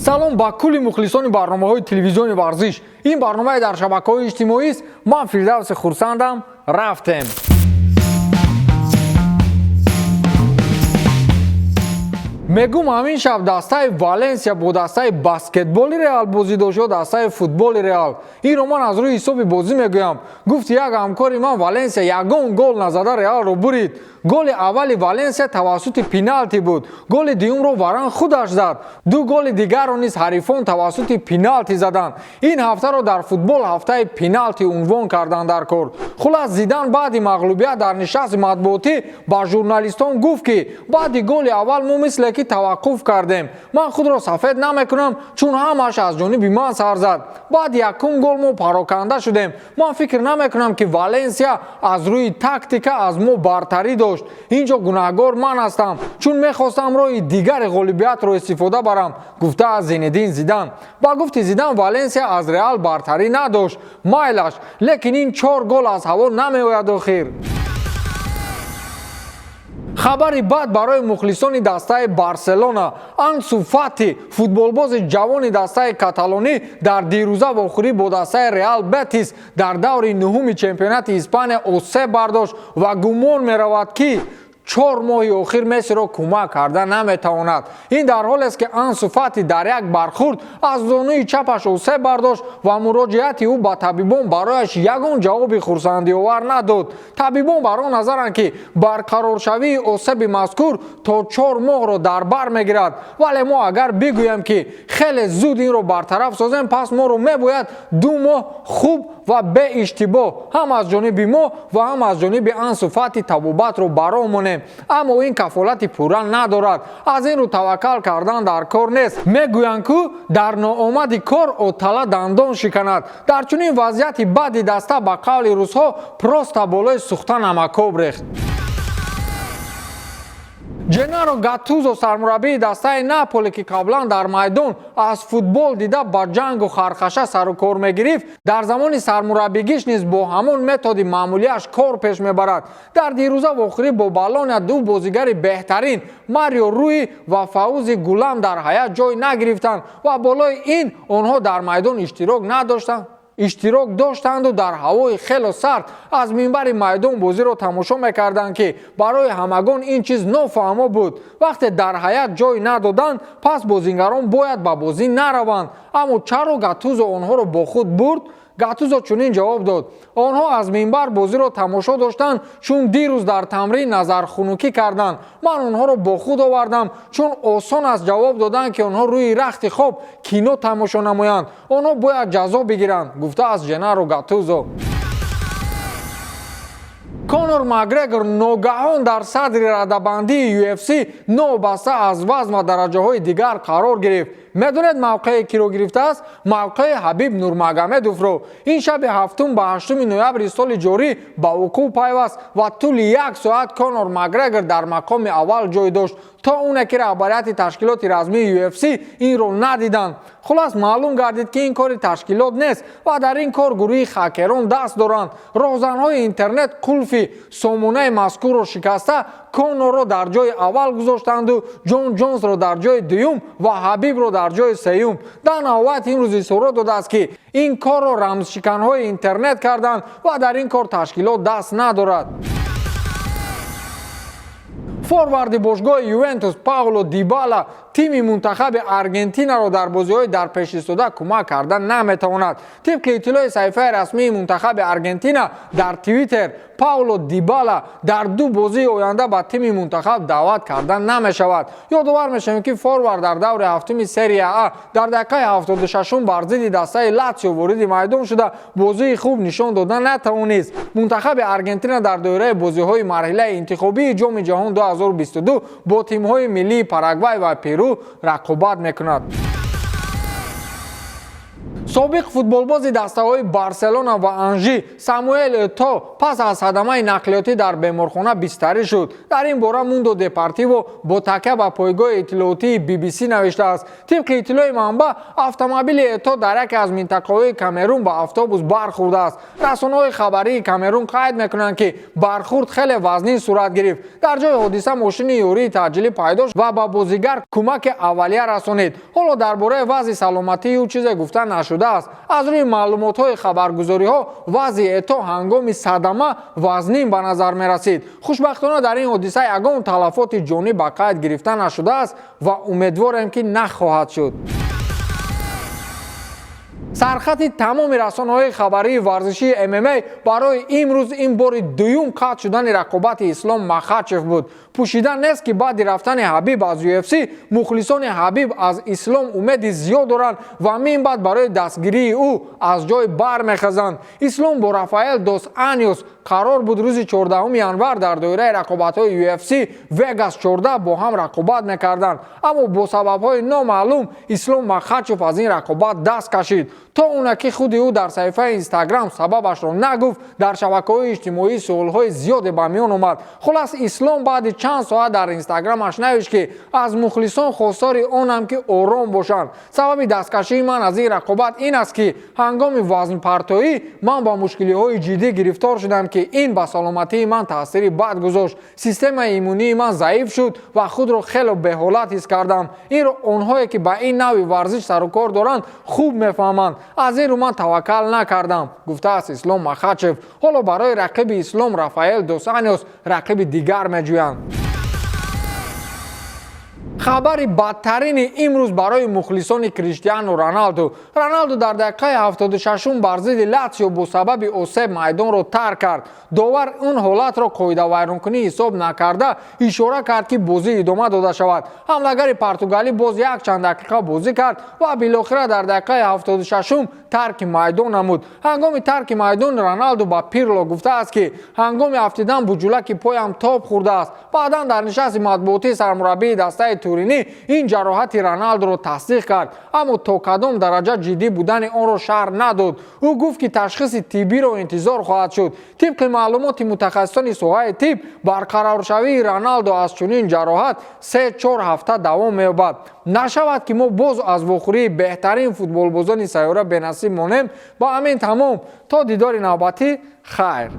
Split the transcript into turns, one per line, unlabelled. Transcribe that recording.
Салом ба кулли мухлисони барномаҳои телевизиони варзиш. Ин барномаи дар шабакаҳои иҷтимоист. Ман Фирдавси Хурсандам. Рафтем. Мегум, ҳамин шаб дастаи Валенсия бо дастаи баскетболи Реал бозӣ дошт ё дастаи футболи Реал? Инро ман аз рӯи ҳисоби бозӣ мегӯям. Гуфти як ҳамкори ман, Валенсия ягон гол назада Реалро бурид. Голи аввали Валенсия тавассути пеналти буд. Голи дуюмро Варан худаш зад. Ду голи дигарро низ ҳарифон тавассути пеналти заданд. Ин ҳафтаро дар футбол ҳафтаи пеналти унвон карданд дар кор. Хулас, Зидан баъди мағлубият дар нишасти матбуотӣ ба журналистон гуфт, ки баъди голи аввал мо мисле ки таваққуф кардем. Ман худро сафед намекунам, чун ҳамааш аз ҷониби ман сар зад. Баъди якум гол мо пароканда шудем. Ман фикр намекунам, ки Валенсия аз рӯи тактика аз мо бартарӣ дошт. Ин ҷо гунаҳгор ман ҳастам, чун мехостам роҳи дигари ғолибиятро истифода барам, гуфтааст Зинедин Зидан. Ба гуфти Зидан, Валенсия аз Реал бартарӣ надошт. Майлаш, лекин ин чор гол аз ҳаво намеояд охир. Хабари бад барои мухлисони дастаи Барселона. Ансу Фати, футболбози ҷавони дастаи каталонӣ, дар дирӯза вохӯрӣ бо дастаи Реал Бетис дар даври нуҳуми чемпионати Испания осеб бардошт ва гумон меравад, ки 4 моҳи охир Мессиро кӯмак карда наметавонад. Ин дар ҳолест, ки Ансу Фати дар як бархурд аз зонуи чапаш осеб бардошт ва муроҷиати ӯ ба табибон барояш ягон ҷавоби хурсандиовар надод. Табибон бар он назаранд, ки барқароршавии осеби мазкур то 4 моҳро дар бар мегирад, вале мо агар бигӯем, ки хеле зуд инро бартараф созем, пас моро мебояд 2 моҳ хуб ва беиштибоҳ ҳам аз ҷониби мо ва ҳам аз ҷониби Ансу Фати табобатро бароҳ монем, аммо ин кафолати пурра надорад. Аз ин рӯ таваккал кардан дар кор нест. Мегӯянд, ку дар ноомади кор отала дандон шиканад. Дар чунин вазъияти бади даста, ба қавли русҳо, просто болои сӯхта намакоб рехт. Ҷенаро Гаттузо, сармураббии дастаи Наполе, ки қаблан дар майдон аз футбол дида ба ҷангу хархаша сару кор мегирифт, дар замони сармураббигиш низ бо ҳамон методи маъмулиаш кор пеш мебарад. Дар дирӯза вохӯрӣ бо Болония ду бозигари беҳтарин, Марио Руи ва Фаузи Гулам, дар ҳайат ҷой нагирифтанд ва болои ин онҳо дар майдон иштирок надоштанд, иштирок доштанду дар ҳавои хело сард аз минбари майдон бозиро тамошо мекарданд, ки барои ҳамагон ин чиз нофаҳмо буд. Вақте дар ҳайат ҷой надоданд, пас бозигарон бояд ба бозӣ нараванд. Аммо чаро Гаттузо онҳоро бо худ бурд? Гаттузо чунин ҷавоб дод: онҳо аз минбар бозиро тамошо доштанд, чун дирӯз дар тамрин назархунукӣ карданд. Ман онҳоро бо худ овардам, чун осон аст ҷавоб додан, ки онҳо рӯи рахти хоб кино тамошо намоянд. Онҳо бояд ҷазо бигиранд, гуфтааст Ҷенаро Гаттузо. Конор Макгрегор ногаҳон дар садри радабандии UFC новобаста аз вазн ва дараҷаҳои дигар қарор гирифт. Медонед, мавқее киро гирифтааст? Мавқеи Ҳабиб Нурмагомедовро. Ин шаби ҳафтум ба ҳаштуми ноябри соли ҷорӣ ба вуқӯъ пайваст ва тӯли як соат Конор Макгрегор дар мақоми аввал ҷой дошт, то оне ки раҳбарияти ташкилоти размии UFC инро надиданд. Хулас, маълум гардид, ки ин кори ташкилот нест ва дар ин кор гурӯҳи хакерон даст доранд. Роҳзанҳои интернет қулфи сомонаи мазкурро шикаста, Конорро дар ҷои аввал гузоштанду Ҷон Ҷонсро дар ҷои дуюм ва Ҳабибро дар ҷои сеюм. Дана Уайт имрӯз изҳорот додааст, ки ин корро рамзшиканҳои интернет карданд ва дар ин кор ташкилот даст надорад. Форварди бошгоҳи Ювентус Пауло Дибала тими мунтахаби Аргентинаро дар бозиҳои дар пешистода кӯмак карда наметавонад. Тибқи иттилои саҳифаи расмии мунтахаби Аргентина дар Твиттер, Пауло Дибала дар ду бозии оянда ба тими мунтахаб даъват карда намешавад. Ёдовар мешавем, ки форвард дар даври ҳафтуми Серия А дар дақиқаи 76-ум бар зидди дастаи Латсио вориди майдон шуда, бозии хуб нишон дода натавонист. Мунтахаби Аргентина дар доираи бозиҳои марҳилаи интихобии Ҷоми ҷаҳон 2022 бо тимҳои миллии Парагвай ва Перу рақобат мекунад. Собиқ футболбози дастаҳои Барселона ва Анжи Самуэл Это пас аз садамаи нақлиётӣ дар беморхона бистарӣ шуд. Дар ин бора Мундо Депортиво бо такя ба пойгоҳи иттилоотии BBC навиштааст. Тибқи иттилои манбаъ, автомобили Это дар яке аз минтақаҳои Камерун ба автобус бархӯрдааст. Расонаҳои хабарии Камерун қайд мекунанд, ки бархӯрд хеле вазнин сурат гирифт. Дар ҷои ҳодиса мошини ёрии таъҷилӣ пайдо шуд ва ба бозигар кӯмаки аввалия расонид. Ҳоло дар бораи вазъи саломатии ӯ чизе гуфта нашудааст. Аз рӯи маълумотҳои хабаргузориҳо, вазъи Это ҳангоми садама вазнин ба назар мерасид. Хушбахтона, дар ин ҳодиса ягон талафоти ҷонӣ ба қайд гирифта нашудааст ва умедворем, ки нахоҳад шуд. Сархати тамоми расонаҳои хабарии варзишии ММА барои имрӯз ин бори дуюм қатъ шудани рақобати Ислом Махачев буд. Пӯшида нест, ки баъди рафтани Ҳабиб аз UFC мухлисони Ҳабиб аз Ислом умеди зиёд доранд ва мин баъд барои дастгирии ӯ аз ҷой бармехезанд. Ислом бо Рафаэл дос Анёс қарор буд рӯзи 14 январ дар доираи рақобатҳои UFC Вегас 14 бо ҳам рақобат мекарданд, аммо бо сабабҳои номаълум Ислом Махачев аз ин рақобат даст кашид. То оне ки худи ӯ дар саҳифаи Инстаграм сабабашро нагуфт, дар шабакаҳои иҷтимоӣ суолҳои зиёде ба миён омад. Хулас, Ислом баъди чанд соат дар Инстаграмаш навишт, ки аз мухлисон хостори онам, ки ором бошанд. Сабаби дасткашии ман аз ин рақобат ин аст, ки ҳангоми вазнпартоӣ ман ба мушкилиҳои ҷиддӣ гирифтор шудам, ки ин ба саломатии ман таъсири бад гузошт. Системаи иммунии ман заиф шуд ва худро хеле беҳолат ҳис кардам. Инро онҳое, ки ба ин навъи варзиш сарукор доранд, хуб мефаҳманд. Аз ин рӯ ман таваккал накардам, гуфтааст Ислом Махачев. Ҳоло барои рақиби Ислом, Рафаэл дос Анёс, рақиби дигар меҷӯянд. Хабари бадтарини имрӯз барои мухлисони Криштиану Роналду. Роналду дар дақиқаи 76 бар зидди Латсио бо сабаби осеб майдонро тарк кард. Довар он ҳолатро қоидавайронкунӣ ҳисоб накарда, ишора кард, ки бозӣ идома дода шавад. Ҳамлагари португалӣ боз якчанд дақиқа бозӣ кард ва билохира дар дақиқаи 76 тарки майдон намуд. Ҳангоми тарки майдон Роналду ба Пирло гуфтааст, ки ҳангоми афтидан буҷулаки поям тоб хӯрдааст. Баъдан дар нишасти матбуотӣ сармураббии дастаи Туринӣ ин ҷароҳати Роналдуро тасдиқ кард, аммо то кадом дараҷа ҷиддӣ будани онро шарҳ надод. Ӯ гуфт, ки ташхиси тиббиро интизор хоҳад шуд. Тибқи маълумоти мутахассисони соҳаи тиб, барқароршавии Роналдо аз чунин ҷароҳат 3-4 ҳафта давом меёбад. Нашавад, ки мо боз аз вохӯрии беҳтарин футболбозони сайёра бенасиб монем. Ба ҳамин тамом, то дидори навбатӣ, хайр.